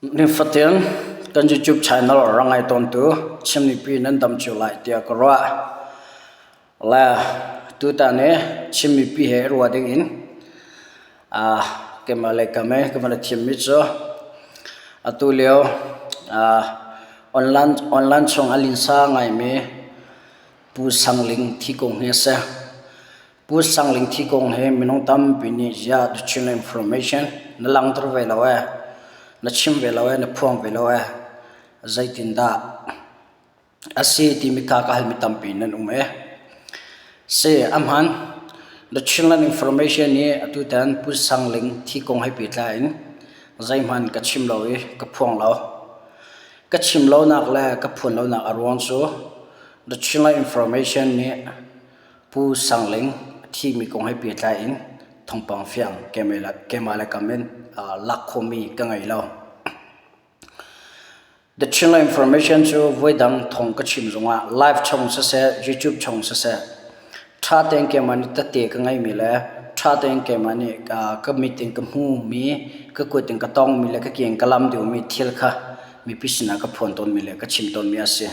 Nifatin kan YouTube channel rak ngai tawntu Chin mipi nan dam cio lai tiah ka ruah. Le tutan hi Chin mipi he ruah ding in keimah le kam i ka van i thimmi cu atu lio online chung a linsa ngaimi Pu Sang Ling thi kong hi a si. Pu Sang Ling thi kong hi minung tampi nih ziah the Chin information na langhter ve lo ee, na chim ve lo ee, na phuang ve lo ee, zeitindah a si timi kha ka halmi tampi nan um ee. Si, a hmaan. The Chinland information nih atutan Pu Sang Ling thi kong he pehtlai in zeihmanh ka chim lo i ka phuang lo. Ka chim lonak le ka phuan lonak a ruang cu The Chinland information nih Pu Sang Ling a thimi kong he pehtlai in thawngpang fiang keimah le kam in lak khawhmi ka ngei lo. The Chinland Information cu voidang thawng ka chim zongah live chung siseh, YouTube chung siseh, ṭha tein keimah nih tette ka ngeimi le ṭha tein keimah nih ka mit in ka hmumi, ka kut in ka tongmi le ka ke in ka lam deuhmi thil kha mipi sinah ka phuan tawnmi le ka chim tawnmi a si.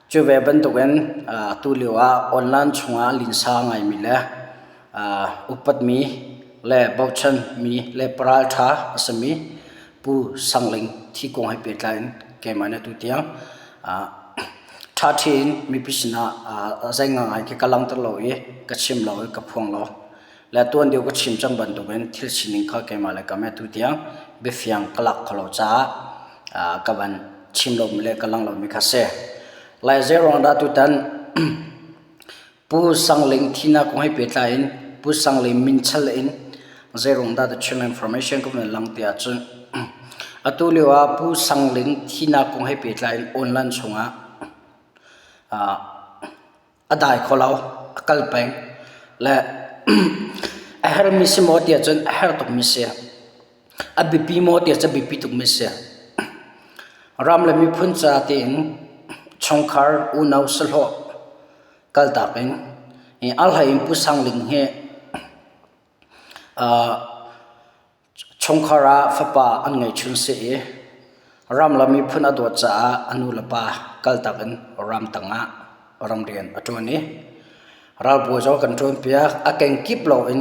Cu ve bantukin tulio ah online chungah linsa ngaimi le upatmi le bochanmi le paralṭha a simi Pu Sang Ling thi kong he pehtlai in keimah nih atu tiang ṭhaṭhi in mipi sinah zei ngangai khi ka langhter lo i ka chim lo i ka phuang lo. Le tuan deuh ka chim cang bantukin thil sining kha keimah le kam he atu tiang biafiang ka lak kho lo caah ka van chim lomi le ka lang lomi kha si. Lai zeiruang dah tutan Pu Sang Ling thinak kong he pehtlai in Pu Sang Ling min chal in zeiruang dah the Chin Information ka van lang ti ahcun atu lio ah Pu Sang Ling thinak kong he pehtlai in online chungah a dai kho lo, a kal peng. Le a hermi si maw ti ahcun a her tukmi si. A biapi maw ti ahcun a biapi tukmi si. Ram le miphun ca tiin chungkhar unau sahlawh kaltak in a hlei in Pu Sang Ling hi Chungkhar ah fapa an ngeihchun si i ram le miphun a dawt caah a nu le pa kaltak in ramtang ah ramrian a ṭuan i ralbawi zong kan ṭuanpiak. A kengkip loin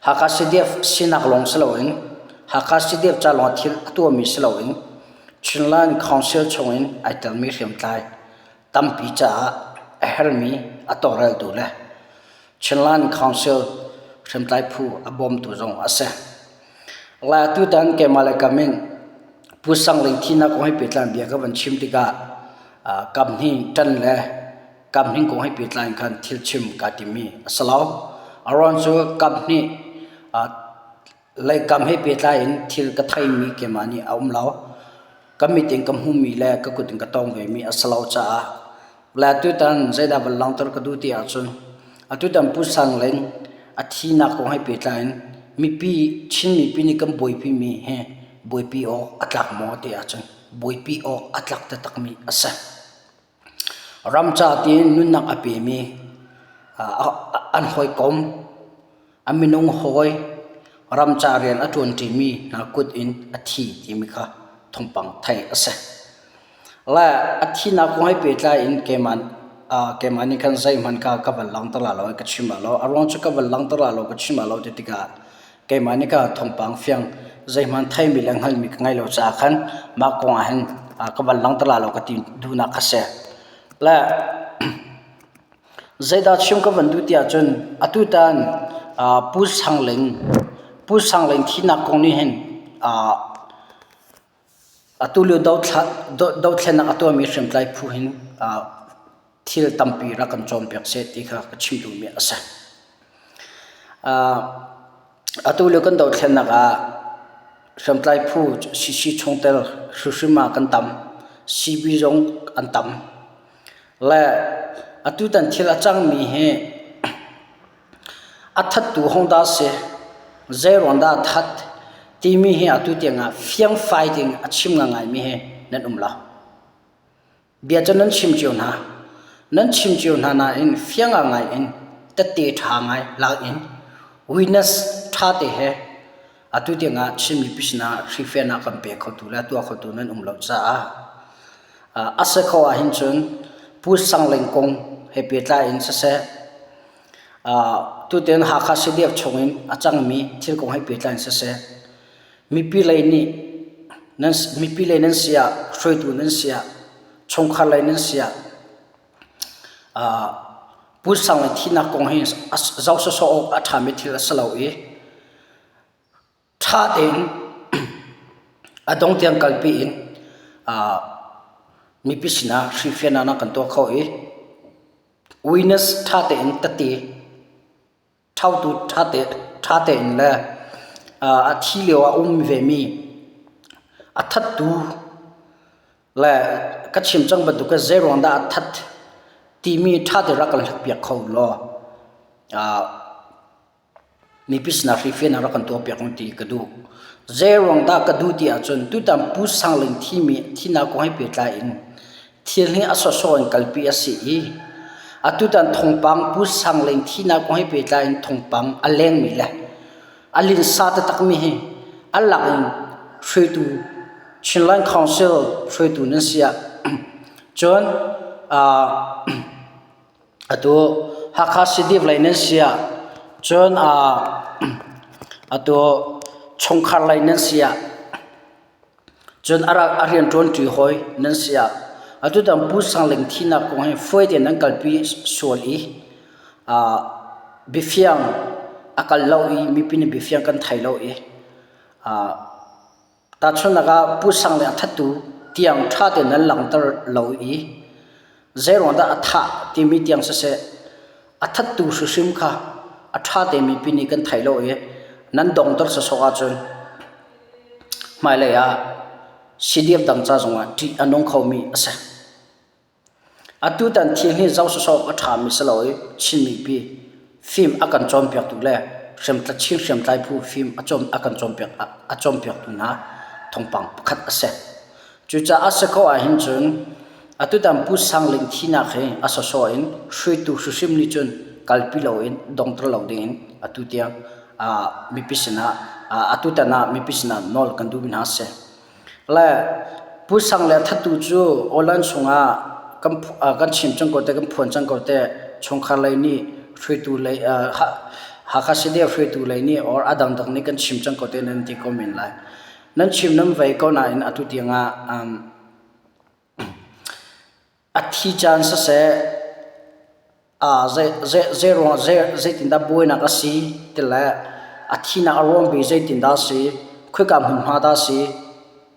Hakha CDF sinak lawng si loin Hakha CDF ca lawng thil a tuahmi si loin Chinland Council chungin ai telmi hriamtlai tampi caah a herhmi a tawlreltu le Chinland Council hriamtlai phu a bawmtu zong a si. Lai tutan keimah le kam in Pu Sang Ling thinak kong he pehtlai bia ka van chim tikah kam hnih ṭan le kam hning kong he pehtlai in khan thil chim kaa timmi a si lo. A ruang cu kam hnih Leikam he pehtlai in thil ka theimi keimah nih a um lo. Ka mit in ka hmuhmi le ka kut in ka tong vemi a si lo caah le tutan zeidah van langhter ka duh ti ahcun atutan Pu Sang Ling a thinak kong he pehtlai in mipi Chin mipi nih kan buaipimi hi buaipi awk a tlak maw ti ahcun buaipi awk a tlak taktakmi a si. Ram ca tiin nunnak a pemi an hawikom, a minung hawi, ram ca rian a ṭuanṭimi hna kut in a thi timi kha thawngpang theih a si. Le a thinak kong he pehtlai in keimah keimah nih khan zeihmanh kha ka van langhter la lo i ka chim la lo. A ruang cu ka van langhter la lo, ka chim la lo ti tikah keimah nih ka thawngpang fiang zeihmanh theimi le hngalhmi ka ngei lo caah khan mah kong ah hin ka van langhter la lo ka ti duhnak kha si. Le zeidah chim ka van duh ti ahcun atutan Pu Sang Ling Pu Sang Ling thinak kong nih hin atu lio dothlennak a tuahmi hriamtlai phu hin thil tampi rak kan cawnpiak seh ti kha ka chim duhmi a si. Atu lio kan dothlennak ah hriamtlai phu CC chungtel hrimhrim ah kan tam. CB zong an tam. Le atutan thil a cangmi hi a thattu hong dah si, zeiruang dah a that timi hi atu tiangah fiangfai ding a chim ngaingaimi hi nan um lo. Bia cu nan chim cio hna. Nan chim cio hna nain fiang ngai in tette ṭha ngai lak in witness ṭha te he. Atu tiangah Chin mipi sinah hrifiahnak kan pe khotu le tuah khotu nan um lo caah a si kho ahhin cun Pu Sang Ling kong he pehtlai in siseh, tutan Hakha CDF chungin a cangmi thil kong he pehtlai in siseh, mipi lei nih nan mipi lei nan si ah, hruaitu nan si ah, chungkhar lei nan si ah, Pu Sang Ling thihnak kong hi zoh sawsawh awk a ṭhami thil a si lo i ṭha tein a dong tiang kalpi in mipi sinah hrilhfiahnak kan tuah kho i witness ṭha tein tete ṭhotu ṭha tein le a thi lio ah a um vemi a thattu le ka chim cang bantuk in zeiruang dah a that timi ṭha tein rak kan hlatpiak kho law Mipi sinah hrifian rak kan tuahpiak u ti ka duh. Zeiruang dah ka duh ti ahcun tutan Pu Sang Ling thimi thihnak kong he pehtlai in thil hi a sawsawh in kalpi a si i atutan thawngpang Pu Sang Ling thihnak kong he pehtlai in thawngpang a lengmi le a linsa taktakmi hi a lak in hruaitu Chinland Council hruaitu nan si ah cun Atu Hakha CDF lei nan si ah cun atu chungkhar lei nan si ah cun a rianṭuanṭi hawi nan si ah atutan Pu Sang Ling thihnak kong hi fawi tein nan kalpi sual i biafiang a kal lo i mipi nih biafiang kan thei lo i Tahchunhnak ah Pu Sang le a thattu tiang ṭha tein nan langhter lo i zeiruang dah a thah timi tiang siseh a thattu hrimhrim kha a ṭha tein mipi nih kan thei lo i nan dongter sawsawh ahcun hmailei ah CDF dang ca zongah ṭih a nung khomi a si. Atutan thil hi zoh sawsawh a ṭhami si lo i Chin mipi fim a kan cawnpiaktu le Chin hriamtlai phu fim a kan a cawnpiaktu hna thawngpang pakhat a si. Cucaah a si ko ahhin cun atutan Pu Sang Ling thihnak hi a sawsawh in hruaitu hrimhrim nih cun kalpi loin dongter lo dingin atu tiang mipi sinah atutan ah mipi sinah nawl kan duhmi hna a si. Le Pu Sang le Thattu cu Awlan chungah kan kan chim cang ko te kan phuan cang ko te chungkhar lei nih hruaitu lei Hakha CDF hruaitu lei nih or a dangdang nih kan chim cang ko te nan ti ko men lai. Nan chim nan vei ko nain atu tiangah A thi caan siseh, zeiruang zeitindah buainak a si ti le a thinak a ruangpi zeitindah a si, khoika hmunhma dah a si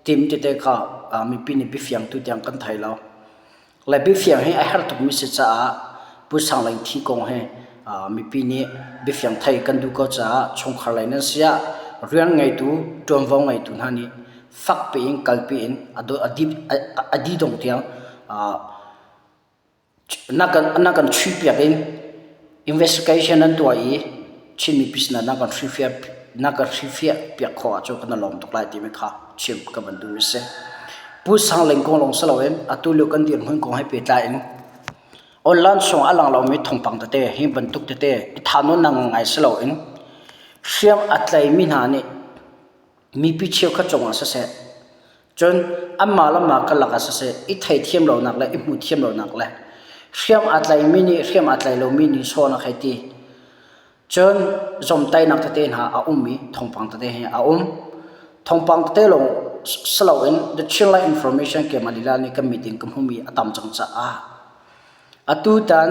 timi tete kha mipi nih biafiang tutiang kan thei lo. Le biafiang hi a herh tukmi si caah Pu Sang Leng thi kong hi mipi nih biafiang thei kan duh ko caah chungkhar lei nan si ah rian ngeitu, ṭuanvo ngeitu hna nih fakpi in kalpi in a di dong tiang na kan chuihpiak in investigation nan tuah i Chin mipi sinah na kan hrilhfiah na kan hrilhfiah piak khawh ahcun kan i lawm tuk lai timi kha chim ka van duhmi a si. Pu Sang Ling kong lawng si loin atu lio kan dirhmun kong he pehtlai in online chung a lang lomi thawngpang tete hi bantuk tete i thahnawnnak ngai si loin hriam a tlaimi hna nih mipi cheukhat cungah siseh, cun anmah le mah karlak ah siseh, i theithiam lonak le i hmuhthiam lonak le hriam aa tlaimi nih hriam aa tlai lomi nih sawhnak hei ti. Cun zawmtaihnak tete hna a um i thawngpang tete hi a um. Thawngpang tete lawng si loin The Chinland Information keimah lila nih kan meeting ka hmumi a tam cang caah Atutan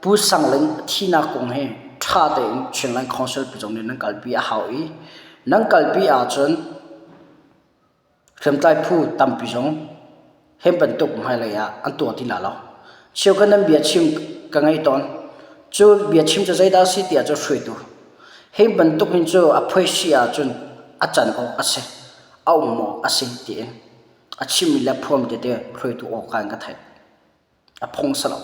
Pu Sang Ling thihnak kong hi ṭha tein Chinland Council pi zong nih nan kalpi a hau i nan kalpi ahcun hriamtlai phu tampi zong hi bantuk hmailei ah an tuah ti la lo. Cheukhat nan biachim ka ngei tawn. Cu biachim cu zeidah a si ti ahcun hruaitu. Hi bantuk hin cu a phuaisi ahcun a can awk a si, a um awk a si tiin a chimmi le phuam tete hruaitu awka in ka theih. A phung si lo.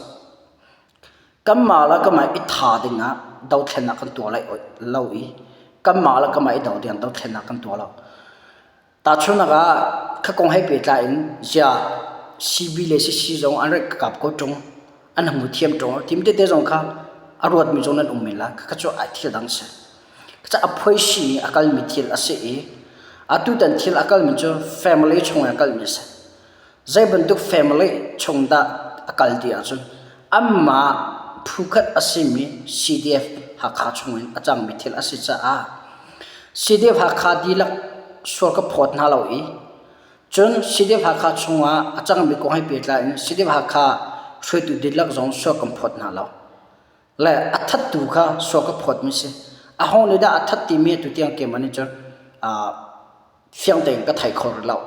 Kanmah le kanmah i tha dingah dothlennak kan tuah lai lo i kanmah le kanmah i do ding dothlennak kan tuah lo. Tahchunhnak ah kha kong he pehtlai in ziah CB le CC zong an rak kap ko ṭung, an hmu thiam ṭung, tim tete zong kha a ruatmi zong nan um men lai. Khakha cu thil dang si. A phuaisi a kalmi thil a si i atutan thil a kalmi cu family chung in a kalmi a si. Zei bantuk family chung dah a kal ti ahcun anmah phukhat a simi CDF Hakha chung in a cangmi thil a si caah CDF Hakha dihlak sual ka phawt hna lo i cun CDF Hakha chungah a cangmi kong he pehtlai in CDF Hakha hruaitu dihlak zong sual kan phawt hna lo. Le a thattu kha sual ka phawtmi si. Aho nih dah a that timi atu tiang keimah nih cun fiang tein ka thei kho rih lo.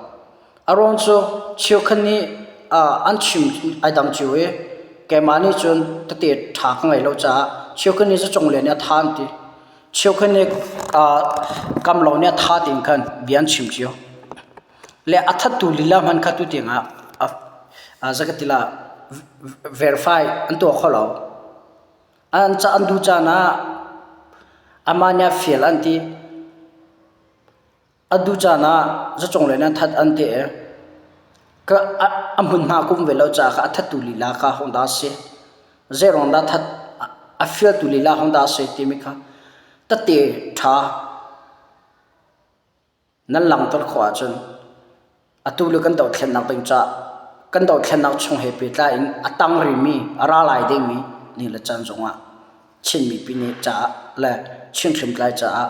A ruang cu cheukhat nih an chim ai dang cio i keimah nih cun tete ṭha ka ngei lo caah cheukhat nih zacung le nih a tha an ti. Cheukhat nih kam lo nih a tha tiin khan bia an chim cio. Le a thattu lila hmanh kha tu tiang ah zakatila verify an tuah kho lo. An ca an duh caan ah amah nih a fial an ti. A duh caan ah zacung le nan that an ti i ka a hmunhma ka um ve lo caah a thattu lila kha hong dah a si. Zeiruang dah that a fialtu lila hong dah a si timi kha tete ṭha Nan langhter khawh ahcun atu le kan dohthlennak ding caah kan dohthlennak chung he pehtlai in a tang rihmi a ra lai dingmi ni le caan zongah Chin mipi nih caah le Chin hriamtlai caah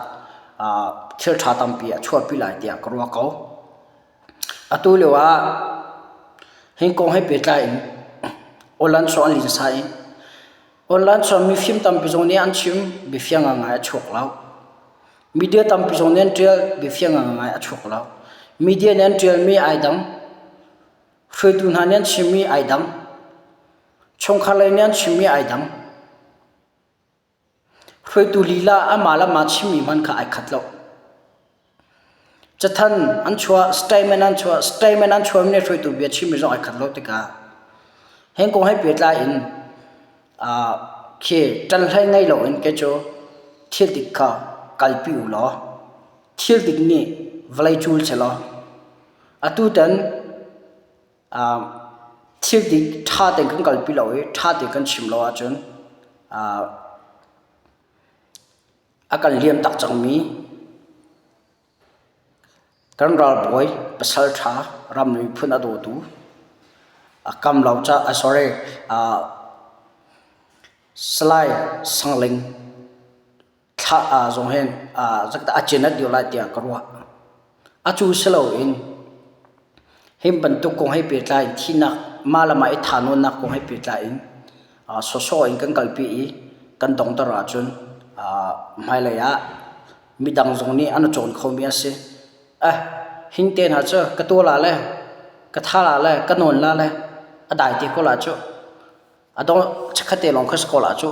thil ṭha tampi a chuahpi lai tiah ka ruah ko. Atu lio ah hi kong he pehtlai in online chuah an linsa i online chuah mifim tampi zong nih an chim biafiang ngai a chuak lo. Media tampi zong nih an ṭial, biafiang ngai a chuak lo. Media nih an ṭialmi ai dang. Hruaitu hna nih an chimmi ai dang. Chungkhar lei nih an chimmi ai dang. Hruaitu lila amah le amah chimmi hmanh kha ai khat lo. Cathan an chuah, statement an chuah, statement an chuahmi nih hruaitu bia chimmi zong ai khat lo tikah heng kong he pehtlai in Khi ṭanhlei ngei loin kei cu thil dik kha kalpi u law thil dik nih vawlei cul selaw atutan thil dik ṭha tein kan kalpi lo i ṭha tein kan chim lo ahcun a kan liam tak cangmi Kan ralbawi pasal ṭha ram miphun a dawtu a kam lo ca sorry Salai Sangling thla zong hin a cin a dir lai tiah ka ruah. A cu si loin hi bantuk kong he pehtlai in thihnak mah le mah i thahnawnnak kong he pehtlai in sawsawh in kan kalpi i kan dongter ahcun hmailei ah midang zong nih an cawn khomi a si. Eh, hin te hna cu ka tuah la le, ka tha la le, ka nawn la le, a dai te ko la cu. A dong chikkhat te lawng kha si ko la cu.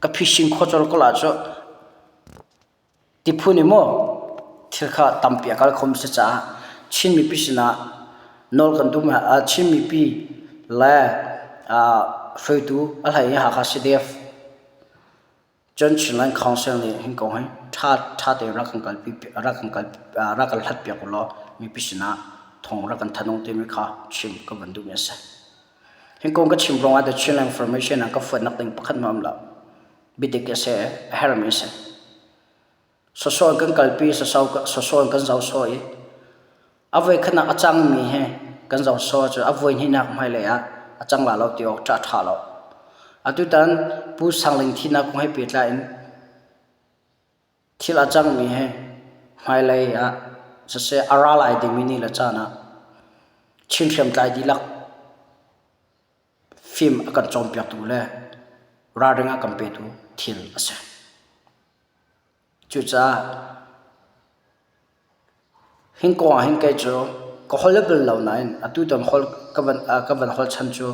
Ka phising kho col ko la cu. Ti phun i maw thil kha tampi a kal khom si caah Chin mipi sinah nawl kan duh Chin mipi le hruaitu a hlei in Hakha CDF Cun Chinland Council nih hin kong hi ṭha ṭha tein rak kan kalpi rak kan kal rak kan hlatpiak u law mipi sinah thawng rak kan thanh u timi kha chim ka van duhmi a si. Hin kong ka chim ruangah The Chinland Information ah ka fuatnak ding pakhat hmanh a um lo. Biadik a si, a herhmi a si. Sawsawh in kan kalpi, sawsawh in kan zoh sawh i a voikhatnak a cangmi he kan zoh sawh ahcun a voihnihnak hmailei ah a cang la lo ti awk ṭha ṭha lo. Atutan Pu Sang Ling thihnak kong he pehtlai in thil a cangmi he hmailei ah siseh a ra lai dingmi ni le caan ah Chin hriamtlai dihlak fim a kan cawnpiaktu le ralring a kan petu thil a si. Cucaah hin kong ah hin kei cu ka holh bal lo nain atu tan holh ka van ka van holh chan cu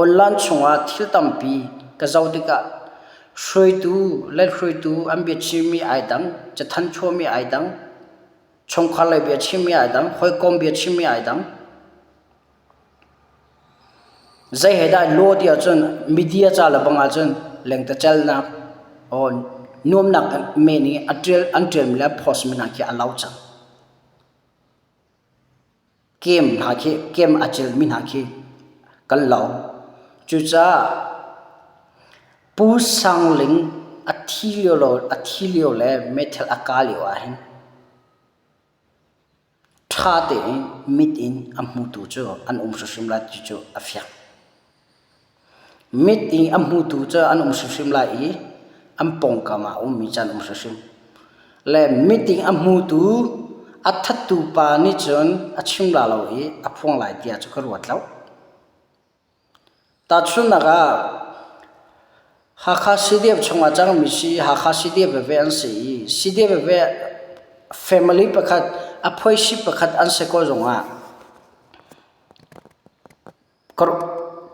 online chungah thil tampi ka zoh tikah hruaitu le hruaitu an biachimmi ai dang, cathanh chuahmi ai dang, chungkhar lei biachimmi ai dang, hawikom biachimmi ai dang. Zei he dah law ti ahcun media ca le bang ahcun lengtecelnak or nuamnak men i a ṭial an ṭialmi le post mi hna khi a lo cang. Game hna khi game a celmi hna khi kan lo. Cucaah Pu Sang Ling. a thi lio lo a thi lio le meithal a kah lio ah hin ṭha tein mit in a hmutu cu an um hrimhrim lai ti cu a fiang. Mit in a hmutu cu an um hrimhrim lai i an pawngkam ah a ummi cu an um hrimhrim. Le mit in a hmutu a thattu pa nih cun a chim la lo i a phuang lai tiah cu ka ruat lo. Tahchunhnak ah, Hakha CDF chungah cangmi si Hakha CDF veve an si i CDF veve family pakhat a phuaisi pakhat an si ko zongah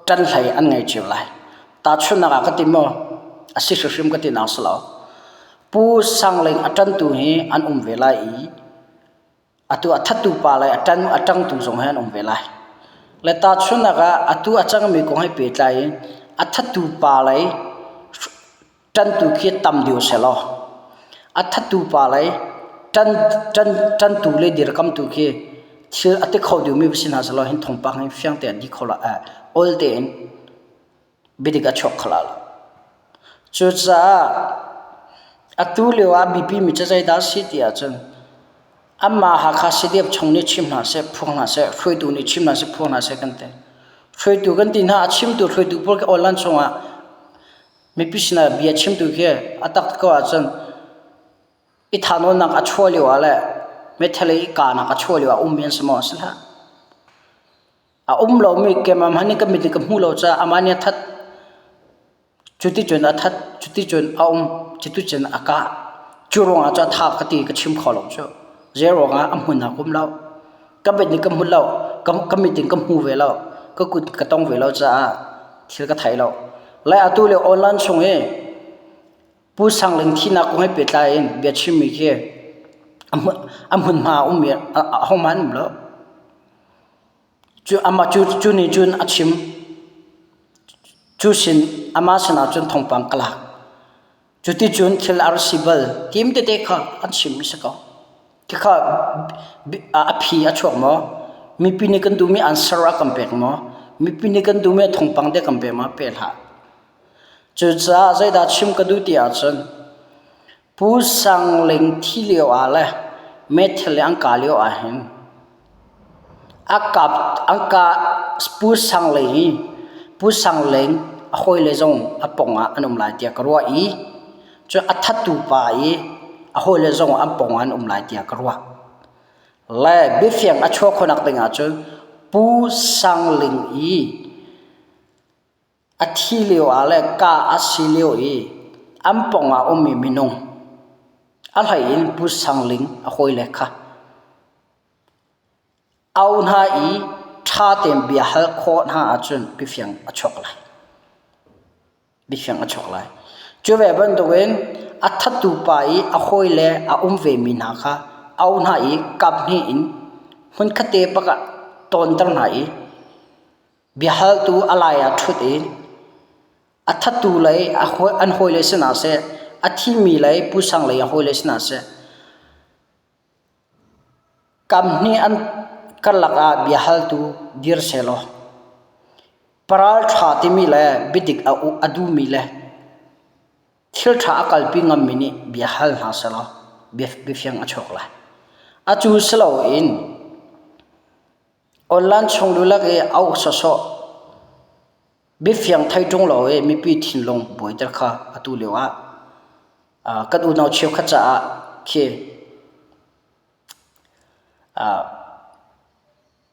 ṭan hlei an ngei cio lai. Tahchunhnak ah ka ti maw? A si hrimhrim ka ti nak si lo. Pu Sang Ling a ṭantu hi an um ve lai i Atu a thattu pa le a ṭan a ṭangtu zong he an um ve lai. Le tahchunhnak ah atu a cangmi kong he pehtlai in a thattu pa lei ṭantu khi tam deuh sehlaw a thattu pa lei ṭan ṭan ṭantu le dirkamtu khi thil a ti kho deuhmi va si hna sehlaw hin thawngpang hi fiang tein a di kho lai awl tein biadik a chuak kho lai lo. Cucaah atu lio ah biapi mi cu zeidah a si ti ahcun anmah Hakha CDF chung nih chim hna seh, phuang hna seh, hruaitu nih chim hna seh, phuang hna seh kan ti. Hruaitu kan ti hna, a chimtu hruaitu pawl khi online chungah mipi sinah bia chimtu khi a tak ko ahcun i thahnawnnak a chuah lio ah le meithal i kahnak a chuah lio ah ummi an si maw? Si hlah. A um lomi keimah hmanh nih ka mit in ka hmuh lo caah amah nih a that. Cuticun a that, cuticun a um, cuticun a kah. Cu ruangah cun a tha ka ti ka chim kho lo cu. Zei ruangah a hmun ah ka um lo. Ka mit nih ka hmu lo, ka mit in ka hmu ve lo, ka kut ka tong ve lo caah thil ka thei lo. Le atu lio online chung i Pu Sang Ling thihnak kong he pehtlai in biachimmi khi a hmunhma a ummi ahohmanh an um lo. Cu amah cu cu nih cun a chim. Cu sin amah sinah cun thawngpang ka lak. Cuticun thil a rak si bal tim tete kha an chimmi si ko. Khikha a phi a chuak maw? Mipi nih kan duhmi answer a kan pek maw? Mipi nih kan duhmi thawngpang te kan pe maw? Pe hlah. Cucaah zeidah chim ka duh ti ahcun Pu Sang Ling thi lio ah le meithal le an kah lio ahhin a kap an kah Pu Sang Ling hi Pu Sang Ling a hawile zong a pawng ah an um lai tiah ka ruah i cun a thattu pa i a hawile zong an pawng ah an um lai tiah ka ruah. Le biafiang a chuah khawhnak ding ahcun Pu Sang Ling i A thi lio ah le kah a si lio i an pawng ah ummi minung a hlei in Pu Sang Ling a hawile kha au hna i ṭha tein bia hal khawh hna ahcun biafiang a chuak lai. Biafiang a chuak lai. Cu ve bantukin a thattu pa i a hawile a um vemi hna kha au hna i kap hnih in hmunkhatte bak ah tawnter hna i Biahaltu a lai ah ṭhut i a thattu lei an hawile sinah seh, a thimi lei Pu Sang lei a hawile sinah seh, kamhnih an karlak ah biahaltu dir sehlaw paralṭha timi le biadik a duhmi le thilṭha a kalpi ngammi nih bia hal hna sehlaw biafiang a chuak lai. Acu si loin Online chung lulak i auh sawsawh biafiang thei ṭung lo i mipi thinlung buaiter kha atu lio ah kan unau cheukhat caah khi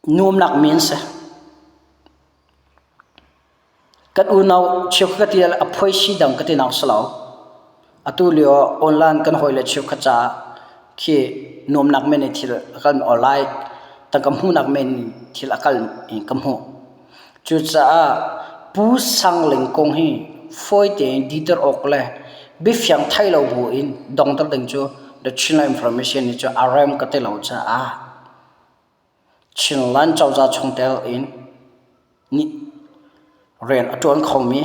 nuamnak men si. Kan unau cheukhat ka ti a phuaisi dang ka ti nak si lo. Atu lio online kan hawile cheukhat caah khi nuamnak men i thil a kal or like tangka hmuhnak men in thil a kal in ka hmuh. Cucaah Pu Sang Ling kong hi fawi tein diter awk le biafiang thei lo bu in dongter ding cu The Chinland Information nih cu a rem ka ti lo caah Chinland cozah chungtel in nih rian a ṭuan khomi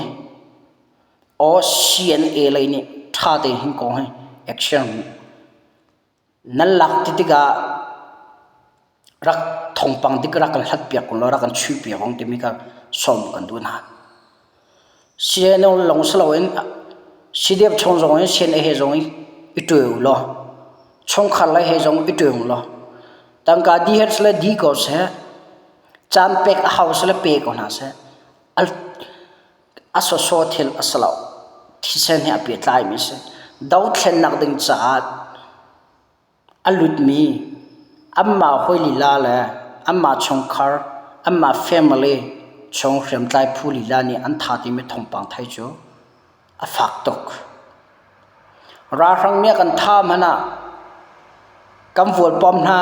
or CNA lei nih ṭha tein hin kong hi action nan lak ti tikah rak thawngpang dik rak kan hlatpiak kun law rak kan chuihpiak ung timi kha sawm kan duh hna. CNA lawng si loin. CDF chung zong in CNA he zong in i ṭuai u law chungkhar lei he zong i ṭuai u law tangka dih her sile dih ko seh, caan pek a hau sile pe ko hna seh. A sawsawh thil a si lo. Thisen he a pehtlaimi a si. Dothlennak ding caah a lutmi anmah hawi lila le anmah chungkhar, anmah family chung hriamtlai phu lila nih an tha timi thawngpang thei cu a fak tuk. Ralhrang nih a kan tha hmanh ah kan vualpawm hna,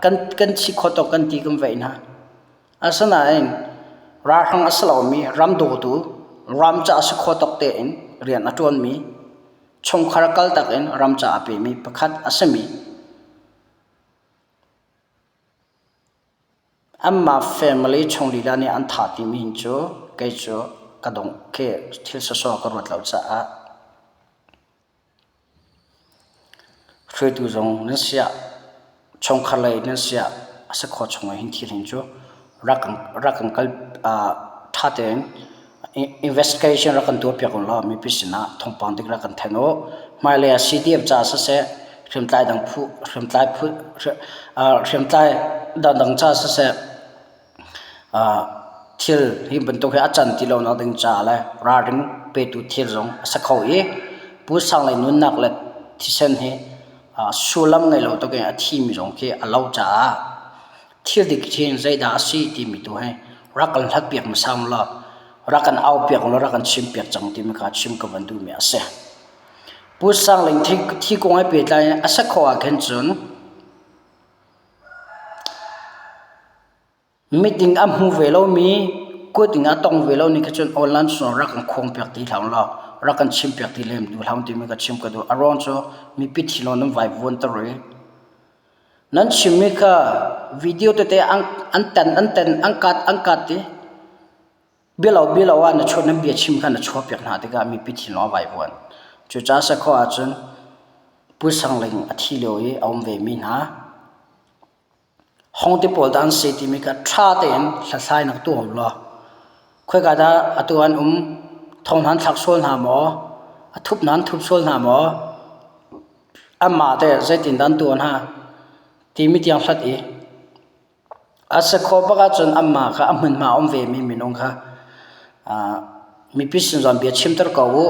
kan, kan thi khawh tawk kan ti kan veih hna. Asinain ralhrang a si lomi ram dawtu, ram ca a si khawh tawk tein rian a ṭuanmi, chungkhar kaltak in ram ca a pemi pakhat a simi anmah family chung lila nih an thah timi hin cu kei cu ka dong khi thil sawsawh ka ruat lo caah Hruaitu zong nan siah, chungkhar lei nan siah a si khawh chung ah hin thil hin cu rak kan rak kan kal ṭha tein investigation rak kan tuahpiak u law mipi sinah thawngpang dik rak kan thanh u. Hmailei ah CDF ca siseh, hriamtlai dang phu hriamtlai phu hriamtlai dangdang ca siseh, Thil hi bantuk hi a can ti lonak ding caah le ralring petu thil zong a si kho i Pu Sang Lei nunnak le thisen hi sullam ngei lo tuk in a thimi zong khi a lo caah thil dik hin zeidah a si timi tu hi rak kan hlatpiak hmasa u law rak kan aupiak u law rak kan chimpiak cang timi kha chim ka van duhmi a si. Pu Sang Ling thi kong he pehtlai in a si khawh ah khin cun Mit in a hmu ve lomi, kut in a tong ve lomi kha cun online chung rak kan khuangpiak ti hlah law rak kan chimpiak ti lem duh hlah timi ka chim ka duh. A ruang cu mipi thinlung nan vaivuan ter i nan chimmi kha video tete an tan an tan an kat an kat i bialo bialo ah na chuah nan bia chim kha na chuahpiak hna tikah mipi thinlung a vaivuan. Cucaah sakhua ahcun Pu Sang Ling a thi lio i a um vemi hna Hong ti pawl dah an si timi kha ṭha tein hlathlainak tuah u law khoika dah atu an um, thong hna an thlak sual hna maw, a thup hna an thup sual hna maw, anmah teh zeitindah an tuah hna timi tiang hlat i a si khawh bak ahcun anmah kha a hmunhma a um vemi minung kha mipi sin zawn bia chimter ko u.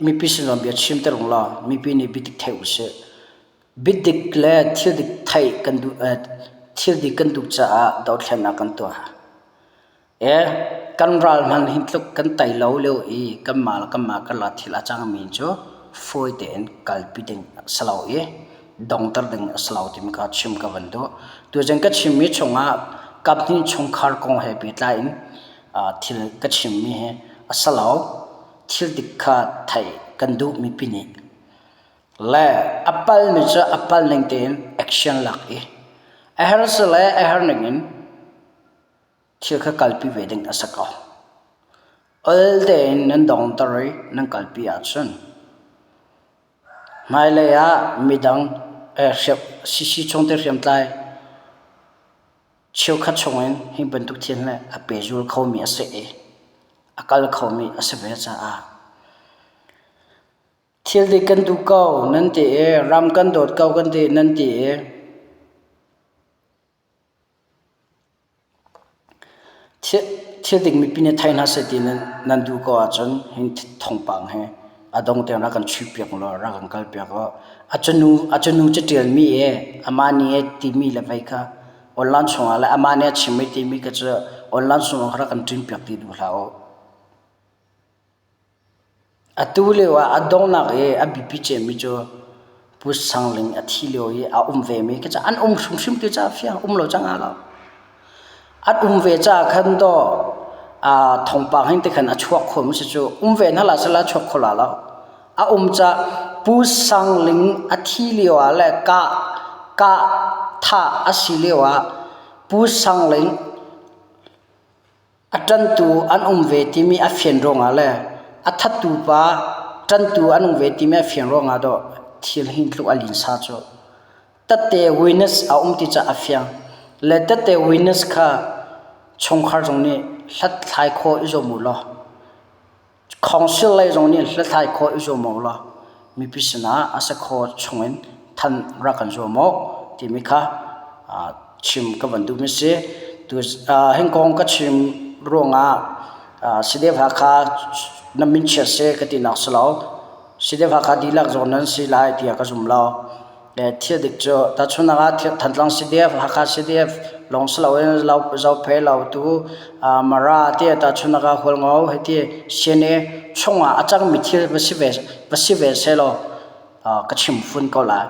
Mipi sin bia chimter ung law mipi nih biadik theih usih. Biadik le thil dik theih kan duh thil dik kan duh caah dothlennak kan tuah. E kan ral hmanh hi tluk kan tei lo lio i kanmah le kanmah karlak thil a cangmi cu fawi tein kalpi ding a si lo i dongter ding a si lo timi kha chim ka van duh. Tuzing ka chimmi chungah kaphnih chungkhar kong he pehtlai in thil ka chimmi hi a si lo. Thil dik kha theih kan duh mipi nih. Le a palmi cu a pal ning tein action lak i a her si le a her ning in thil kha kalpi ve ding a si ko. Ol tein nan dongter i nan kalpi ahcun hmailei ah midang CC chungte hriamtlai Cheukhat chungin hi bantuk thil hi a pehzul khomi a si i a kal khomi a si ve caah thil dik kan duh ko nan ti i ram kan dawt ko kan ti nan ti i thil dik mipi nih thei hna seh ti nan duh ko ahcun hi thawngpang hi a dong tiang rak kan chuihpiak law rak kan kalpiak law a cunu a cunu caṭialmi e amah nih e timi le vei kha online chungah le amah nih a chim i timi kha cu online chungah rak kan ṭinpiak ti duh hlah u. Atu lio ah a donghnak i a biapi cemmi cu Pu Sang Ling a thi lio i a um vemi khi cu an um hrimhrim ti caah fiang um lo cang ah lo. An um ve caah khan dawh thawngpang hin tikhan a chuak kho mi si cu um ve hna hlah sehla a chuak kho la lo. A um caah Pu Sang Ling a thi lio ah le kah kah thah a si lio ah Pu Sang Ling A ṭantu an um ve timi a fian ruangah le a thattu pa ṭantu an um ve timi a fian ruangah dawh thil hi tluk a linsa cu. Tette witness a um ti caah a fiang. Le tette witness kha chungkhar zong nih hlathlai khawh i zuam u law. Council lei zong nih hlathlai khawh i zuam awk law mipi sinah a si kho chungin thanh rak kan zuam awk timi kha chim ka van duhmi si. Tu hin kong ka chim ruangah CDF Hakha na min chiat seh ka tinak si lo. CDF Hakha dihlak zong nan si lai tiah ka zum lo. Thil dik cu tahchunhnak ah Thantlang CDF, Hakha CDF lawng si loin Zophei, Lautu, Mara ti tahchunhnak ah Hualngo hiti CNA chungah a cangmi thil va si ve va si ve sehlaw ka chim fun ko lai.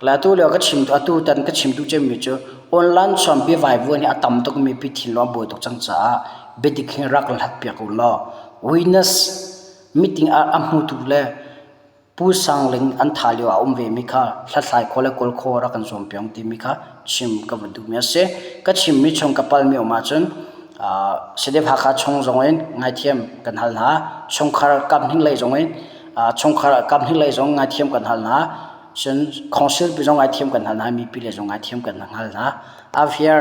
Le atu lio ka chim atu tan ka chim duh cemmi cu online chuan biavaivuan hi a tam tuk mipi thinlung a buai tuk cang caah biadik hi rak hlat piak u law witness meeting ah a hmutu le Pu Sang Ling an thah lio ah a um vemi kha hlathlai khawh le kawl khawh rak kan zuampiak timi kha chim ka van duhmi a si. Ka chimmi chung ka palmi um ahcun CDF Hakha chung zong in ngaithiam kan hal hna. Chungkhar kaphnih lei zong in chungkhar kaphnih lei zong ngaithiam kan hal hna. Cun council pi zong ngaithiam kan hal hna. Mipi lei zong ngaithiam kan hal hna. Affair.